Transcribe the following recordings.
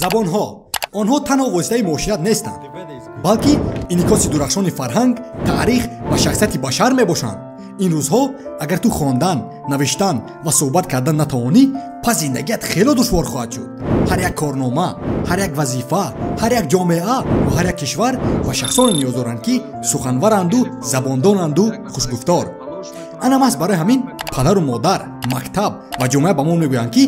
Забонҳо онҳо танҳо воситаи муошират нестанд, балки инъикоси дурахшони фарҳанг, таърих ва шахсияти башар мебошанд. Ин рӯзҳо агар ту хондан, навиштан ва суҳбат кардан натавонӣ, пас зиндагият хело душвор хоҳад шуд. Ҳар як корнома, ҳар як вазифа, ҳар як ҷомеа ва ҳар як кишвар ба шахсоне ниёз доранд, ки суханваранду забондонанду хушгуфтор. Ана маҳз барои ҳамин падару модар, мактаб ва ҷомеа ба мо мегӯянд, ки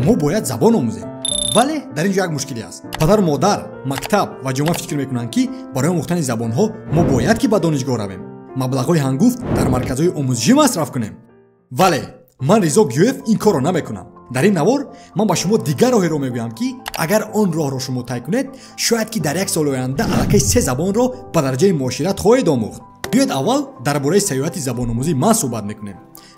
мо бояд забон омӯзем. Вале дар ин ҷо як мушкиле аст. Падару модар, мактаб ва ҷомеа фикр мекунанд, ки барои омӯхтани забонҳо мо бояд ки ба донишгоҳ равем, маблағҳои ҳангуфт дар марказҳои омӯзишӣ масраф кунем. Вале ман, Ризо Гюев, ин корро намекунам. Дар ин навор ман ба шумо дигар роҳеро мегӯям, ки агар он роҳро шумо тай кунед, шояд ки дар як соли оянда аллакай се забонро ба дараҷаи муошират хоҳед омӯхт. Биёед, аввал дар бораи сайёҳати забономӯзӣ ман суҳбат мекунем.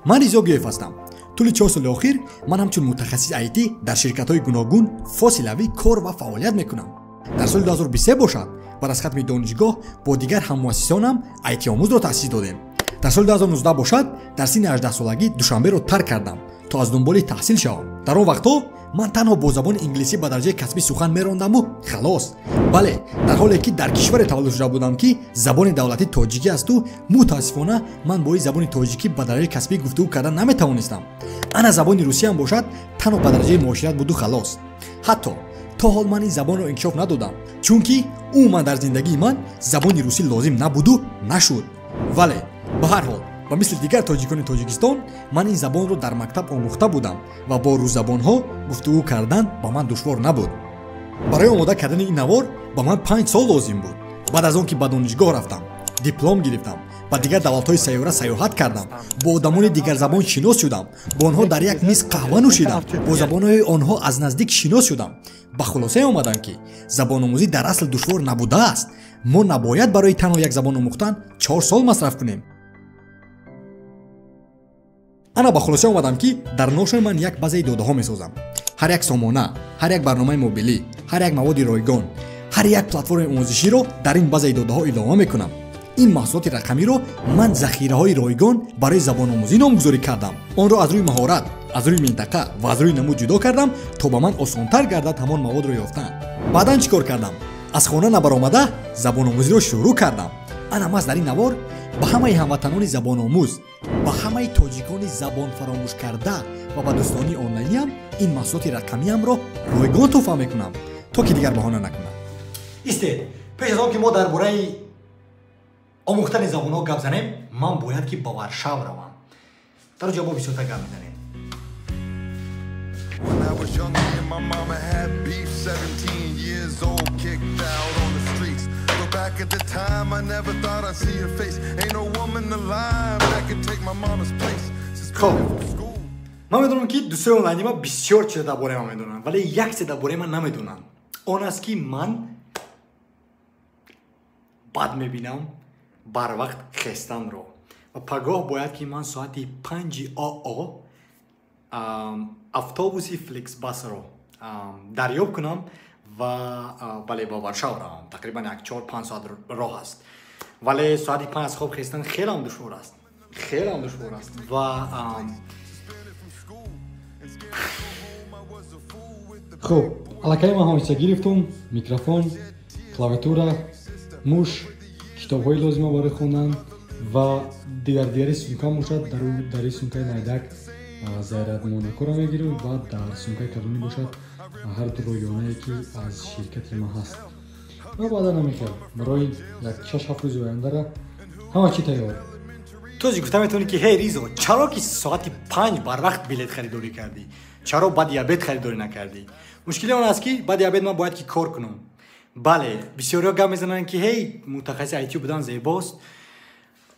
Ман Ризо Гюев ҳастам. Тӯли 4 соли охир ман ҳамчун мутахассис IT дар ширкатҳои гуногун фосилавӣ кор ва фаъолият мекунам. Дар соли 2023 бошад, баъд аз хатми донишгоҳ бо дигар ҳаммуассисонам IT-омӯзро таъсис додем. Дар соли 2019 бошад, дар синни 18-солагӣ Душанберо тарк кардам, то аз дунболи таҳсил шавам. Дар он вақтҳо ман танҳо бо забони инглисӣ ба дараҷаи касбӣ сухан мерондаму халос. Бале, дар ҳоле ки дар кишваре таваллуд шуда будам, ки забони давлатӣ тоҷикӣ асту мутаассифона ман бо ин забони тоҷикӣ ба дараҷаи касбӣ гуфтугӯ кардан наметавонистам. Ана забони русиям бошад, танҳо ба дараҷаи муошират буду халос. Ҳатто то ҳол ман ин забонро инкишоф надодам, чунки умуман дар зиндагии ман забони русӣ лозим набуду нашуд. Вале ба ҳар ҳол, ба мисли дигар тоҷикони Тоҷикистон, ман ин забонро дар мактаб омӯхта будам ва бо рӯззабонҳо гуфтугӯ кардан ба ман душвор набуд. Барои омода кардани ин навор ба ман 5 сол лозим буд. Баъд аз он ки ба донишгоҳ рафтам, диплом гирифтам, ба дигар давлатҳои сайёра сайёҳат кардам, бо одамони дигарзабон шинос шудам, бо онҳо дар як миз қаҳва нӯшидам, бо забонҳои онҳо аз наздик шинос шудам, ба хулосае омадам, ки забономӯзӣ дар асл душвор набудааст. Мо набояд барои танҳо як забон омӯхтан 4 сол масраф кунем. Ана ба хулоса омадам, ки дар Notion ман як базаи додаҳо месозам. Ҳар як сомона, ҳар як барномаи мобилӣ, ҳар як маводи ройгон, ҳар як платформаи омӯзиширо дар ин базаи додаҳо илова мекунам. Ин маҳсулоти рақамиро ман захираҳои ройгон барои забономӯзӣ номгузорӣ кардам. Онро аз рӯи маҳорат, аз рӯи минтақа ва аз рӯи намуд ҷудо кардам, то ба ман осонтар гардад ҳамон маводро ёфтан. Баъдан чӣ кор кардам? Аз хона набаромада забономӯзиро шурӯъ кардам. Ана маҳз дар ин навор ба ҳамаи ҳамватанони забономӯз, ба ҳамаи тоҷикони забонфаромӯшкарда ва ба дӯстони онлайниам ин маҳсулоти рақамиамро ройгон тӯҳфа мекунам, то ки дигар баҳона накунам. Истед, пеш аз он ки мо дар бораи омӯхтани забонҳо гап занем, ман бояд ки ба Варшав равам. Дар ҷо мо бисёртар гап мезанем. When I was young, me and my mama had beef. 17 years old, kicked out on the streets. Look back at the time, I never thought I'd see her face. Ain't no woman alive that could take my mama's place. Хоб. Suspended from school. Ман медонам, ки дӯстои онлайни ман бисёр чиза дар бораи ман медонанд, вале як чиза дар бораи ман намедонанд. Он аст, ки ман бад мебинам барвақт хестанро ва пагоҳ бояд ки ман соати 5 оо автобуси Фликсбасро дарёб кунам ва бале, ба Варшав равам. Тақрибан як 4-5 соат роҳ аст, вале соати 5 аз хоб хестан хелам душвор аст, хелам душвор аст ва Suspended from school. And scared to go home, I was a fool with the Хуб, аллакай ман ҳамачиза гирифтум: микрофон, клавиатура, муш, китобҳои лозима барои хондан ва дигар. Дигари сумкам бошад, дари сумкаи майдак зарядмонакҳоро мегирем ва дар сумкаи калонӣ бошад, ҳар ду рӯёнае, ки аз ширкати ма ҳаст. Ва баъдан намехел барои як 6-7 рӯзи ояндара ҳама чӣ тайёр. Ту гуфта метавонӣ, ки ҳей, Ризо, чаро ки соати 5 барвақт билет харидорӣ кардӣ, чаро баъди обед харидорӣ накардӣ? Мушкили он аст, ки баъди обед ман бояд ки кор кунам. Бале, бисёриҳо гап мезананд, ки ҳей, мутахассиси IT будан зебост,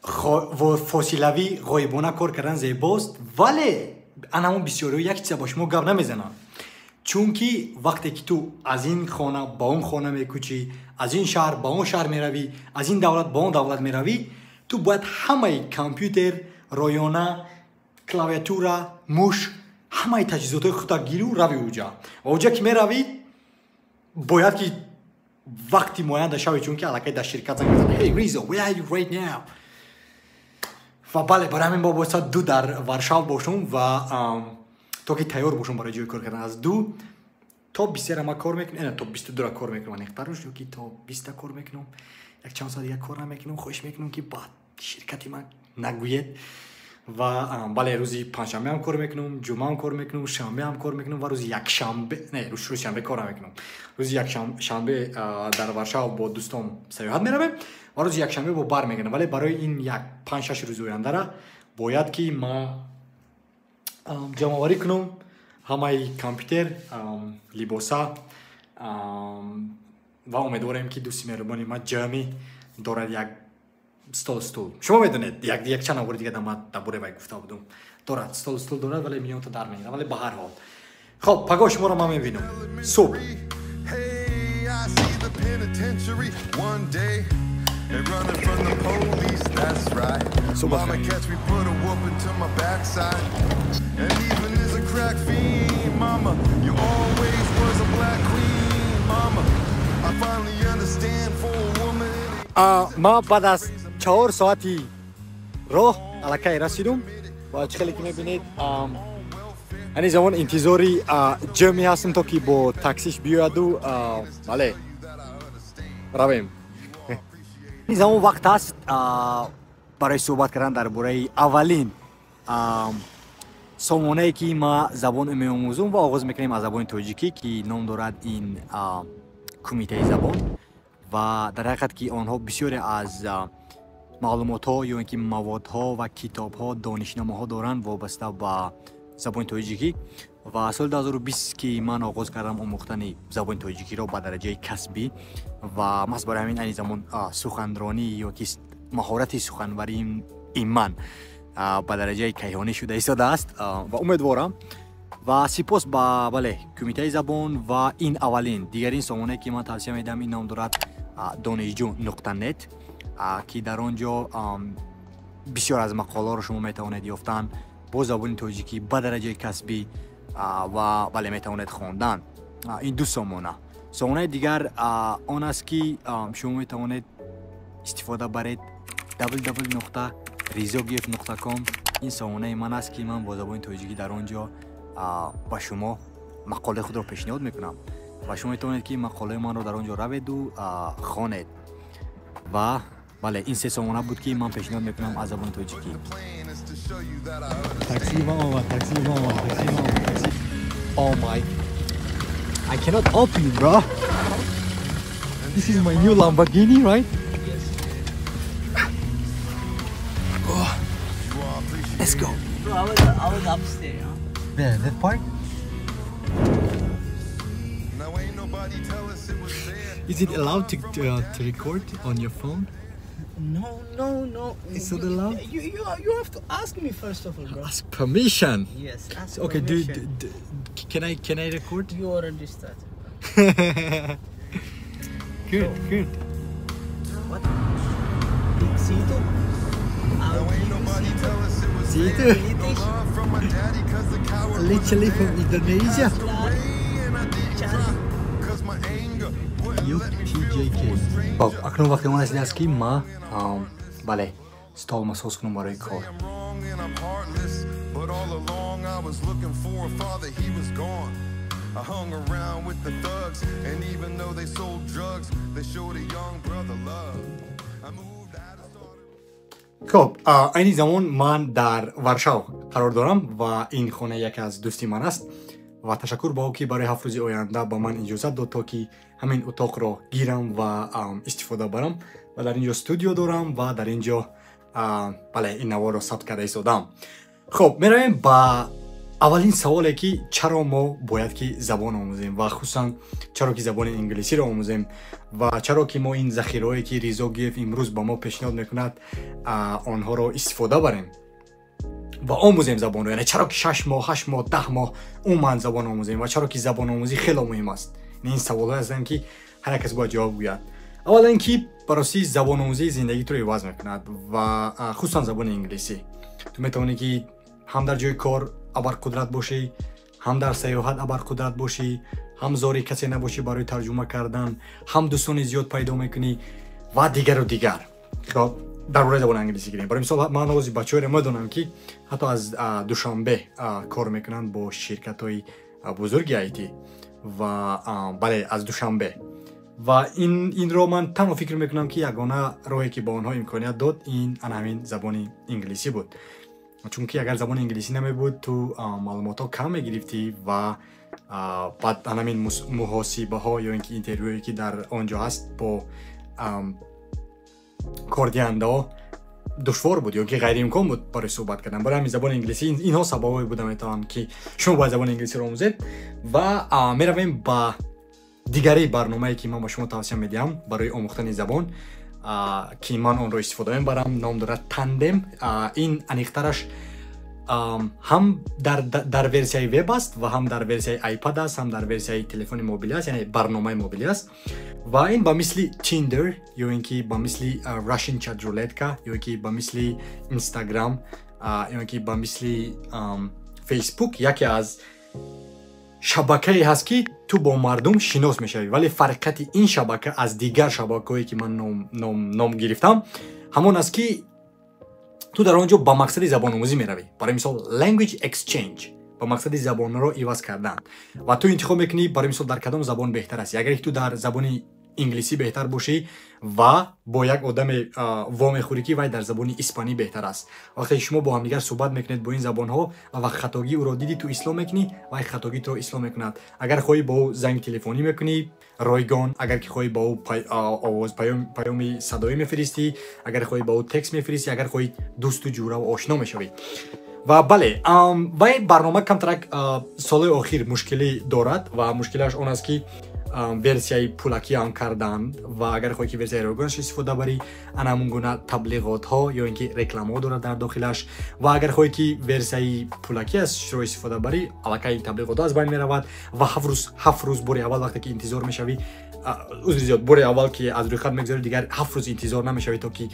фосилавӣ ғоибона кор кардан зебост, вале ан ҳамон бисёриҳо як чиза бо шумо гап намезананд, чунки вақте ки ту аз ин хона ба он хона мекӯчӣ, аз ин шаҳр ба он шаҳр меравӣ, аз ин давлат ба он давлат меравӣ, ту бояд ҳамаи компютер, ройона, клавиатура, муш, ҳамаи таҷҳизотҳои худта гиру рави уҷа. Ва уҷа ки меравӣ, бояд ки вақти муайян шавӣ, чунки аллакай дар ширкат занг мезанад: "Hey, Rizo, where are you right now?" Ва бале, барои ҳамин мо бояд соат 2 дар Варшав бошум ва то ки тайёр бошум барои ҷои кор кардан аз 2. То 21 ма кор мекунам, то 22 кор мекунам, аниқтаруш, ё ки то 20 кор мекунам. Як чанд соат дигар кор намекунам. Хоҳиш мекунам, ки ба ширкати ман нагӯед. Ва бале, рӯзи панҷшанбе ҳам кор мекунам, ҷумъа ҳам кор мекунам, шанбе ҳам кор мекунам ва рӯзи якшанбе, не, рӯзи шанбе кор намекунам. Рӯзи якшанбе дар Варшава бо дӯстон сайёҳат меравем ва рӯзи якшанбе бо бармегардам. Вале барои ин як 5-6 рӯзи ояндара бояд ки ма ҷамъоварӣ кунам ҳамаи компютер, либоса. Ва умедворем, ки дӯсти меҳрубони ма Ҷами дорад як стол, стул. Шумо медонед, як чанд навори дига ма дар бораи вай гуфта будум. Дорад стол, стул дорад, вале миёнта дар мегирад. Вале ба ҳар ҳол, хоб, пагоҳ шуморо ман мебинам субҳ. Hey, I see the penitentiary one day. And running from the police, that's right. So Mama catch me, put a whooping to my backside. And even as a crack fiend, mama, you always was a black queen, mama. I finally understand for a woman. Ма баъд аз 4 соати роҳ аллакай расидум ва чӣ хеле ки мебинед, ани замон интизори Ҷеми ҳастем, то ки бо таксиш биёяду, бале, равем. Ин замон вақт аст барои суҳбат кардан дар бораи аввалин сомонае, ки ма забон меомӯзум, ва оғоз мекунем аз забони тоҷикӣ, ки ном дорад ин Кумитаи забон. Ва дар ҳақиқат ки онҳо бисёре аз маълумотҳо ё ин ки маводҳо ва китобҳо, донишномаҳо доранд, вобаста ба забони тоҷикӣ. Ва соли 2020 ки ман оғоз кардам омӯхтани забони тоҷикиро ба дараҷаи касбӣ ва маҳз барои ҳамин айни замон суханронӣ ё ки маҳорати суханварии ман ба дараҷаи кайҳонӣ шуда истодааст. Ва умедворам ва сипос ба, бале, Кумитаи забон. Ва ин аввалин. Дигарин сомонае, ки ман тавсия медиҳам, ин ном дорад Донишҷӯ.нет, ки дар он ҷо бисёр аз мақолаҳоро шумо метавонед ёфтан бо забони тоҷикӣ ба дараҷаи касбӣ ва, бале, метавонед хондан. Ин ду сомона. Сомонаи дигар он аст, ки шумо метавонед истифода баред, www.rizogiev.com. Ин сомонаи ман аст, ки ман бо забони тоҷикӣ дар он ҷо ба шумо мақолаи худро пешниҳод мекунам ва шумо метавонед, ки мақолаи манро дар он ҷо раведу хонед. Ва бале, ин се сомона буд, ки ман пешниҳод мекунам аз забони тоҷикӣ. Такси ма омад, такси ма омад, такси ма омад, такси. Oh my, I cannot open it, bro. This is my new Lamborghini, right? Yes. Oh. Let's go. Bro, I was upstairs, huh? Yeah, that part. Now ain't nobody tell us it was there. Is it allowed to record on your phone? No. It's not allowed? You have to ask me first of all, bro. Ask permission. Yes, ask Okay, do, permission. do, can I record? You already started. Good, good. What? Big C2? Now ain't nobody tell us it was See there. too. No love from my daddy 'cause the coward wasn't Literally from there. Indonesia. Passed away and I didn't cry 'cause my anger wouldn't Yuk let me feel TJK. for a stranger. Хоб, акнун вақти он расидааст, ки ма бале, столма соз кунам барои кор. I'm wrong and I'm heartless, but all along I was looking for a father, he was gone. I hung around with the thugs, and even though they sold drugs, they showed a young brother love. I moved out and started. Хоб, айни замон ман дар Варшав қарор дорам ва ин хона яке аз дӯсти ман аст. Ва ташаккур ба ӯ, ки барои 7 рӯзи оянда ба ман иҷозат дод, то ки ҳамин утоқро гирам ва истифода барам. Ва дар ин ҷо студио дорам ва дар ин ҷо, бале, ин наворро сабт карда истодам. Хоб, меравем ба аввалин саволе, ки чаро мо бояд ки забон омӯзем ва хусусан чаро ки забони инглисиро омӯзем ва чаро ки мо ин захираҳое, ки Ризо Гиев имрӯз ба мо пешниҳод мекунад, онҳоро истифода барем ва омӯзем забонро. Яъне чаро ки 6 моҳ, 8 моҳ, 10 моҳ умуман забон омӯзем ва чаро ки забономӯзӣ хело муҳим аст? Ин саволҳое ҳастанд, ки ҳар як кас бояд ҷавоб гӯяд. Аввалан, ки барости забономӯзӣ зиндагитро иваз мекунад ва хусусан забони инглисӣ. Ту метавонӣ, ки ҳам дар ҷои кор абарқудрат бошӣ, ҳам дар сайёҳат абарқудрат бошӣ, ҳам зори касе набошӣ барои тарҷума кардан, ҳам дӯстони зиёд пайдо мекунӣ ва дигару дигар. Хоб, дар бораи забони англисӣ гирем. Барои мисол, ман ози бачаҳоеро медонам, ки ҳатто аз Душанбе кор мекунанд бо ширкатҳои бузурги IT ва бале, аз Душанбе. Ва инро ман танҳо фикр мекунам, ки ягона роҳе, ки ба онҳо имконият дод, ин ана ҳамин забони инглисӣ буд, чунки агар забони инглисӣ намебуд, ту маълумотҳо кам мегирифтӣ ва баъд ҳамин муҳосибаҳо ё ин ки интервюе, ки дар он ҷо ҳаст бо кордиҳандаҳо, душвор буд ё ки ғайриимкон буд барои суҳбат кардан. Барои ҳамин забони инглисӣ, инҳо сабабҳое буда метавонанд, ки шумо бояд забони инглисиро омӯзед. Ва меравем ба дигари барномае, ки ман ба шумо тавсия медиҳам барои омӯхтани забон, ки ман онро истифода мебарам. Ном дорад Тандем. Ин аниқтараш ҳам дар версияи веб аст ва ҳам дар версияи iPad аст, ҳам дар версияи телефони мобилӣ аст, яъне барномаи мобилӣ аст. Ва ин ба мисли Tinder ё ин ки ба мисли Russian Chat Roulette ё ин ки ба мисли Instagram ё ин ки ба мисли Facebook яке аз шабакае ҳаст, ки ту бо мардум шинос мешавӣ. Вале фарқияти ин шабака аз дигар шабакаҳое, ки ман ном гирифтам, ҳамон аст, ки ту дар он ҷо ба мақсади забономӯзӣ меравӣ, барои мисол, language exchange, ба мақсади забонро иваз кардан. Ва ту интихоб мекунӣ, барои мисол, дар кадом забон беҳтар аст. Агар ту дар забони инглисӣ беҳтар бошӣ ва бо як одаме вомехӯрӣ, ки вай дар забони испанӣ беҳтар аст, вақте шумо бо ҳамдигар суҳбат мекунед бо ин забонҳо ва хатогии ӯро дидӣ, ту ислоҳ мекунӣ, вай хатогии туро ислоҳ мекунад. Агар хоҳӣ, бо ӯ занги телефонӣ мекунӣ ройгон, агар ки хоҳӣ, бо ӯ овоз, паёми садоӣ мефиристӣ, агар хоҳӣ, бо ӯ текст мефиристӣ, агар хоҳӣ, дӯсту ҷӯраву ошно мешавӣ. Ва бале, вай барнома камтарак солҳои охир мушкилӣ дорад ва мушкилиаш он аст, ки версияи пулакӣ ҳам карданд. Ва агар хоҳӣ, ки версияи ройгонаш истифода барӣ, ана ҳамун гуна таблиғотҳо ё ин ки рекламаҳо дорад дар дохилаш. Ва агар хоҳӣ, ки версияи пулакӣ ашро истифода барӣ, аллакай таблиғотҳо аз байн меравад ва 7 рӯз бори аввал вақте ки интизор мешавӣ, узри зиёд, бори аввал ки аз рӯйхат мегузарӣ, дигар 7 рӯз интизор намешавӣ, то ки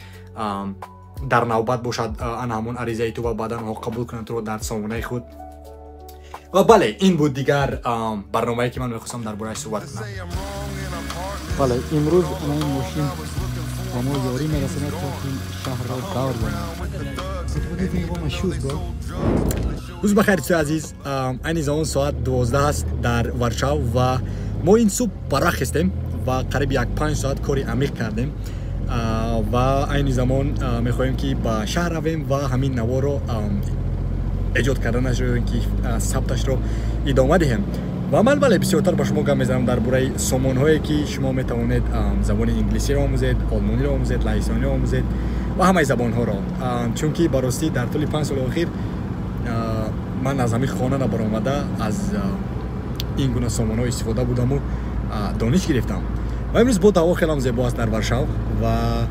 дар навбат бошад ана ҳамон аризаи ту ва баъдан онҳо қабул кунанд туро дар сомонаи худ. Ва бале, ин буд дигар барномае, ки ман мехостам дар борааш суҳбат кунам. Бале, имрӯз ана ин мошин ба мо ёрӣ мерасонад, то ки шаҳрро давр занем. Рӯз бахайр, дӯстои азиз. Айни замон соат 12 аст дар Варшав ва мо ин субҳ барвақт хестем ва қариби як 5 соат кори амиқ кардем ва айни замон мехоҳем, ки ба шаҳр равем ва ҳамин наворро эҷод карданашро ё ин ки сабташро идома диҳем. Ва ман, бале, бисёртар ба шумо гап мезанам дар бораи сомонҳое, ки шумо метавонед забони инглисиро омӯзед, олмониро омӯзед, лаҳистониро омӯзед ва ҳамаи забонҳоро, чунки ба ростӣ дар тӯли 5 соли охир ман аз ҳамин хона набаромада аз ин гуна сомонҳо истифода будаму дониш гирифтам. Ва имрӯз бо ҳаво хелам зебо аст дар Варшав ва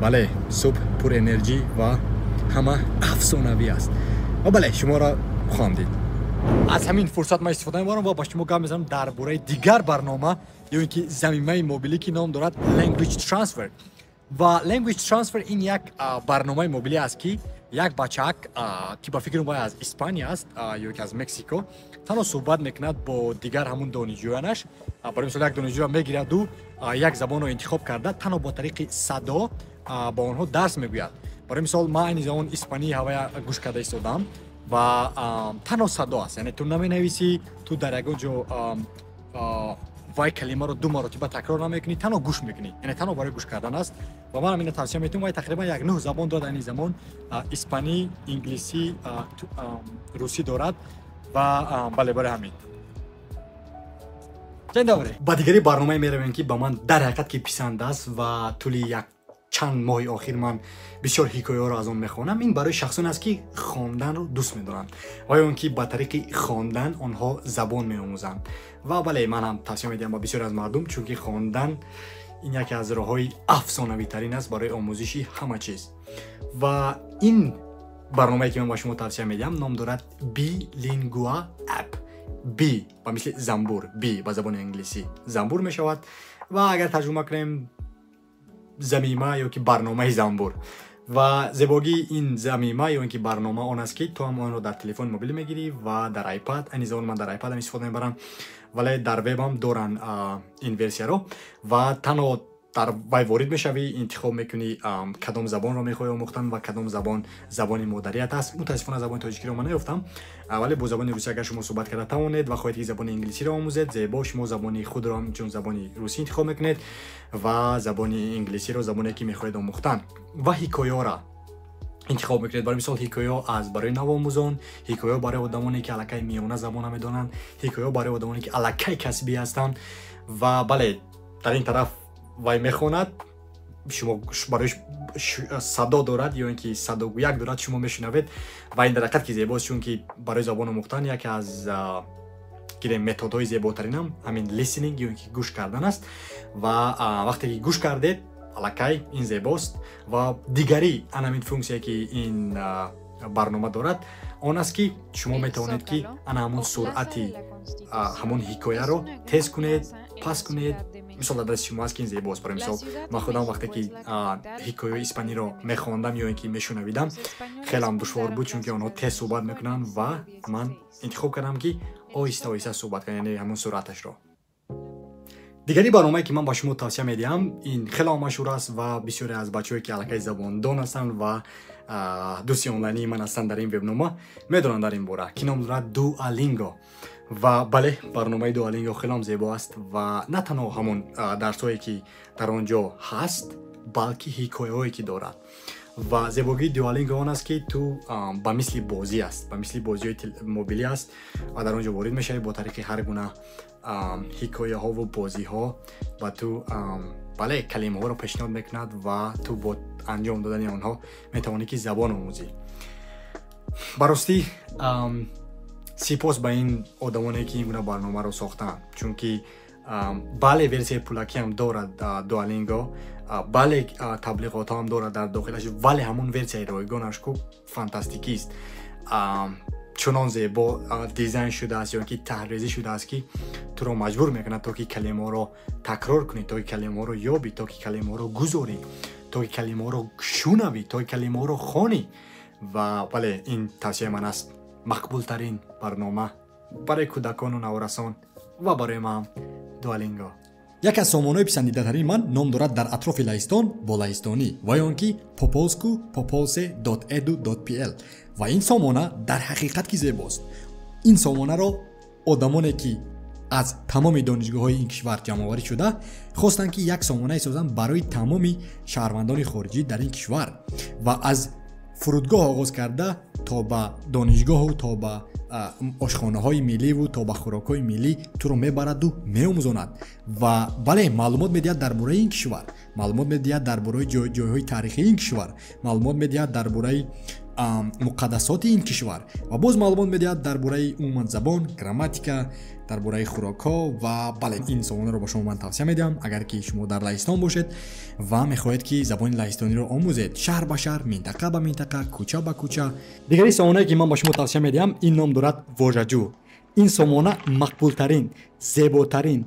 бале, субҳ пур энерҷӣ ва ҳама афсонавӣ аст. Ва бале, шуморо хоҳам дид. Аз ҳамин фурсат ман истифода мебарам ва ба шумо гап мезанам дар бораи дигар барнома ё ин ки замимаи мобилӣ, ки ном дорад Language Transfer. Ва Language Transfer ин як барномаи мобилӣ аст, ки як бачаак, ки ба фикрам вай аз Испания аст ё ки аз Мексико, танҳо суҳбат мекунад бо дигар ҳамун донишҷӯянаш. Барои мисол, як донишҷӯя мегираду як забонро интихоб карда, танҳо бо тариқи садо ба онҳо дарс мегӯяд. Барои мисол, ман айни замон испании ҳавая гӯш карда истодам ва танҳо садо аст, яъне ту наменависӣ, ту дар ягон ҷо вай калимаро ду маротиба такрор намекунӣ, танҳо гӯш мекунӣ, яъне танҳо барои гӯш кардан аст. Ва ман ҳамина тавсия метавонам. Вай тақрибан як нӯҳ забон дорад айни замон: испанӣ, инглисӣ, русӣ дорад. Ва бале, барои ҳамин. Dzień dobry. Ба дигари барномае меравем, ки ба ман дар ҳақиқат ки писанд аст ва тӯли як чанд моҳи охир ман бисёр ҳикояҳоро аз он мехонам. Ин барои шахсоне аст, ки хонданро дӯст медоранд ва ё он ки ба тариқи хондан онҳо забон меомӯзанд. Ва бале, ман ҳам тавсия медиҳам ба бисёре аз мардум, чунки хондан ин яке аз роҳҳои афсонавитарин аст барои омӯзиши ҳама чиз. Ва ин барномае, ки ман ба шумо тавсия медиҳам, ном дорад Bilingua App. Bee ба мисли замбур, bee ба забони англисӣ замбур мешавад ва агар тарҷума кунем, замима ё ки барномаи замбур. Ва зебогии ин замима ё ин ки барнома он аст, ки ту ҳам онро дар телефони мобилӣ мегирӣ ва дар iPad. Айни замон ман дар iPad истифода мебарам, вале дар вебам доранд ин версияро. Ва танҳо Дар вай ворид мешавӣ, интихоб мекунӣ, кадом забонро мехоҳӣ омӯхтан ва кадом забон забони модарият аст. Мутаассифона, забони тоҷикиро ман наёфтам, вале бо забони русӣ агар шумо суҳбат карда тавонед ва хоҳед, ки забони инглисиро омӯзед, зебо, шумо забони худро ҳамчун забони русӣ интихоб мекунед ва забони инглисиро забоне, ки мехоҳед омӯхтан, ва ҳикоёра интихоб мекунед. Барои мисол, ҳикоё аз барои навомӯзон, ҳикоё барои одамоне, ки аллакай миёна забона медонанд, ҳикоё барои одамоне, ки аллакай касбӣ ҳастанд. Ва бале, дар ин тараф вай мехонад, шумо барои садо дорад ё ин ки садогӯяк дорад, шумо мешунавед. Ва ин дар ҳақиқат ки зебост, чунки барои забон омӯхтан яке аз, гирем, методҳои зеботаринам ҳамин listening ё ин ки гӯш кардан аст. Ва вақте ки гӯш кардед, аллакай ин зебост. Ва дигари анамин функсия, ки ин барнома дорад, он аст, ки шумо метавонед, ки ана ҳамун суръати ҳамон ҳикояро тез кунед, паст кунед. Мисол, дар дасти шумо аст, ки ин зебост. Барои мисол, ман худам вақте ки ҳикояи испаниро мехондам ё ин ки мешунавидам, хелам душвор буд, чунки онҳо тез суҳбат мекунанд ва ман интихоб кардам, ки оҳиста оҳиста суҳбат кунам, яъне ҳамон суръаташро. Дигари барномае, ки ман ба шумо тавсия медиҳам, ин хеле машҳур аст ва бисёре аз бачаҳое, ки аллакай забондон ҳастанд ва дӯсти онлайнии ман ҳастанд дар ин вебнома, медонанд дар ин бора, ки ном дорад Дуалинго. Ва бале, барномаи Дуалинго хелеам зебо аст ва на танҳо ҳамон дарсҳое, ки дар он ҷо ҳаст, балки ҳикояҳое, ки дорад. Ва зебогии Дуалинго он аст, ки ту ба мисли бозӣ аст, ба мисли бозиҳои мобилӣ аст ва дар он ҷо ворид мешавӣ, бо тариқи ҳар гуна ҳикояҳову бозиҳо ба ту, бале, калимаҳоро пешниҳод мекунад ва ту бо анҷом додани онҳо метавонӣ, ки забон омӯзӣ. Ба ростӣ, сипос ба ин одамоне, ки ин гуна барномаро сохтаанд, чунки, бале, версияи пулакиам дорад Дуалинго, бале, таблиғотҳоам дорад дар дохилаш, вале ҳамон версияи ройгонаш ку фантастикист. Чунон зебо дизайн шудааст ё ки таҳрирӣ шудааст, ки туро маҷбур мекунад, то ки калимаҳоро такрор кунӣ, то ки калимаҳоро ёбӣ, то ки калимаҳоро гузорӣ, то ки калимаҳоро шунавӣ, то ки калимаҳоро хонӣ. Ва бале, ин тавсияи ман аст, мақбултарин барнома барои кӯдакону наврасон ва барои ман Дуалинго. Яке аз сомонаҳои писандидатарини ман ном дорад «Дар атрофи Лаҳистон бо лаҳистонӣ» ва ё он ки po polsku po polsce edu pl. Ва ин сомона дар ҳақиқат ки зебост. Ин сомонаро одамоне, ки аз тамоми донишгоҳҳои ин кишвар ҷамъоварӣ шуда, хостанд, ки як сомонае созанд барои тамоми шаҳрвандони хориҷӣ дар ин кишвар ва аз фурудгоҳ оғоз карда то ба донишгоҳу то ба ошхонаҳои милливу то ба хӯрокҳои миллӣ туро мебараду меомӯзонад. Ва бале, маълумот медиҳад дар бораи ин кишвар, маълумот медиҳад дар бораи ҷойҳои таърихии ин кишвар, маълумот медиҳад дар бораи муқаддасоти ин кишвар ва боз маълумот медиҳад дар бораи умуман забон, грамматика, дар бораи хӯрокҳо. Ва бале, ин сомонаро ба шумо ман тавсия медиҳам, агар ки шумо дар Лаҳистон бошед ва мехоҳед, ки забони лаҳистониро омӯзед, шаҳр ба шаҳр, минтақа ба минтақа, кӯча ба кӯча. Дигари сомонае, ки ман ба шумо тавсия медиҳам, ин ном дорад «Вожаҷӯ». Ин сомона мақбултарин, зеботарин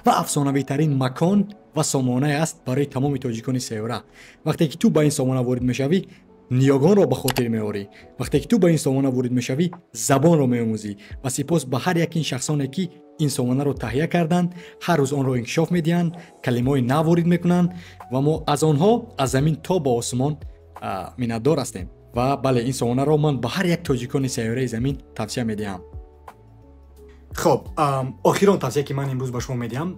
ва афсонавитарин макон ва сомонае аст барои тамоми тоҷикони сайёра. Вақте ки ту ба ин сомона ворид мешавӣ, ниёгонро ба хотир меорӣ. Вақте ки ту ба ин сомона ворид мешавӣ, забонро меомӯзӣ. Ва сипос ба ҳар як ин шахсоне, ки ин сомонаро таҳия карданд, ҳар рӯз онро инкишоф медиҳанд, калимаҳои нав ворид мекунанд ва мо аз онҳо аз замин то ба осмон миннатдор ҳастем. Ва бале, ин сомонаро ман ба ҳар як тоҷикони сайёраи замин тавсия медиҳам. Хоб, охирон тавсия, ки ман имрӯз ба шумо медиҳам,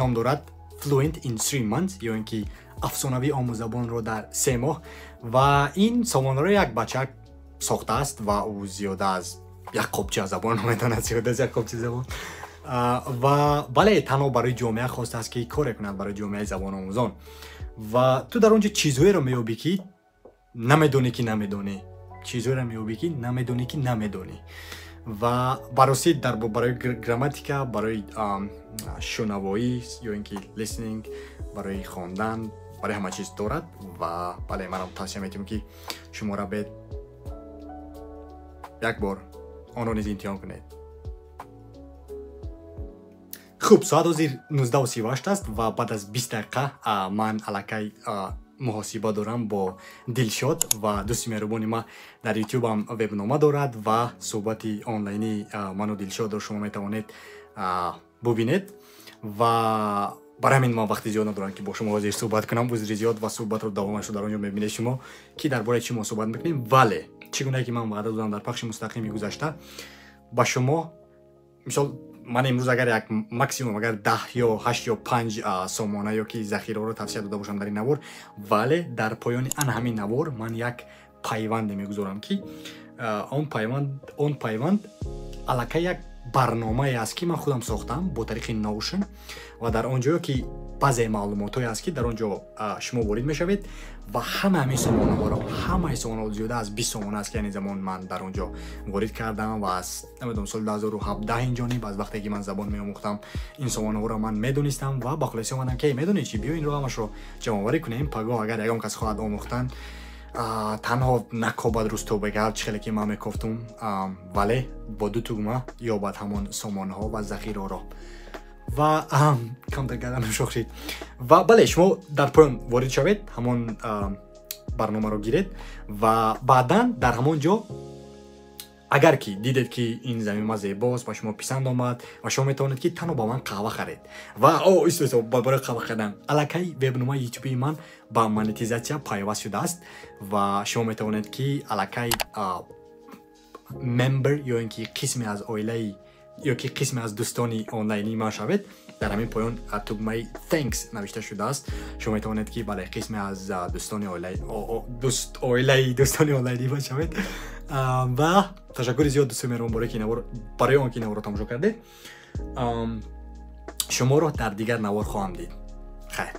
ном дорад «Fluent in 3 months» ё ин ки «Афсонавӣ омӯз забонро дар 3 моҳ». Ва ин сомонаро як бачак сохтааст ва ӯ зиёда аз як қопча забонро медонад, зиёда аз як қопча забон. Ва бале, танҳо барои ҷомеа хостааст, ки коре кунад барои ҷомеаи забономӯзон. Ва ту дар он ҷо чизҳоеро меёбӣ, ки намедонӣ, ки намедонӣ, чизҳоеро меёбӣ, ки намедонӣ, ки намедонӣ. Ва баросӣ дар барои грамматика, барои шунавоӣ ё ин ки listening, барои хондан, барои ҳама чиз дорад. Ва бале, манам тавсия метиҳам, ки шумо равед, як бор онро низ имтиҳон кунед. Хуб, соат ҳозир 19:38 аст ва баъд аз 20 дақиқа ман аллакай муҳосиба дорам бо Дилшод ва дӯсти меҳрубони ма дар Ютубам вебнома дорад ва суҳбати онлайнии ману Дилшодро шумо метавонед бубинед. Ва Барои ҳамин ман вақти зиёд надорам, ки бо шумо ҳозир суҳбат кунам. Узри зиёд, ва суҳбатро давомашро дар он ҷо мебинед шумо, ки дар бораи чӣ мо суҳбат мекунем. Вале чӣ гунае ки ман ваъда додам дар пахши мустақими гузашта ба шумо, мисол, ман имрӯз агар як максимум агар 10 ё 8 ё 5 сомона ё ки захираҳоро тавсия дода бошам дар ин навор, вале дар поёни ана ҳамин навор ман як пайванде мегузорам, ки он пайванд аллакай як барномае аст, ки ман худам сохтам бо тариқи Notion, ва дар он ҷое ки баъзе маълумотҳое аст, ки дар он ҷо шумо ворид мешавед ва ҳама ҳамин сомонаҳоро, ҳамаи сомонаҳо, зиёда аз 20 сомона аст, ки яъне замон ман дар он ҷо ворид кардам ва аз, намедонам, соли 2017 инҷониб, аз вақте ки ман забон меомӯхтам, ин сомонаҳоро ман медонистам ва ба хулоса омадам, ки медонед чи, биё инро ҳамашро ҷамъоварӣ кунем. Пагоҳ агар ягон кас хоҳад омӯхтан, танҳо накобад рӯзтобегар, чӣ хеле ки ман мекофтум, вале бо ду тугма ёбад ҳамон сомонаҳо ва захираро. Ва камтар гарданам шох шид. Ва бале, шумо дар поён ворид шавед, ҳамон барномаро гиред ва баъдан дар ҳамон ҷо агар ки дидед, ки ин замима зебост, ба шумо писанд омад ва шумо метавонед, ки танҳо ба ман қаҳва харед ва о исто барои қаҳва харидан аллакай вебномаи ютубии ман ба монетизатсия пайваст шудааст ва шумо метавонед, ки аллакай member ё ин ки қисме аз оилаи ё ки қисме аз дӯстони онлайнии ман шавед. Дар ҳамин поён тугмаи "Thanks" навишта шудааст. Шумо метавонед, ки бале, қисме аз дӯстони оилаи дӯстони онлайнии ман шавед. Ва ташаккури зиёд, дӯстои меҳрубон, барои он ки наворро тамошо кардед. Шуморо дар дигар навор хоҳам дид. Хайр.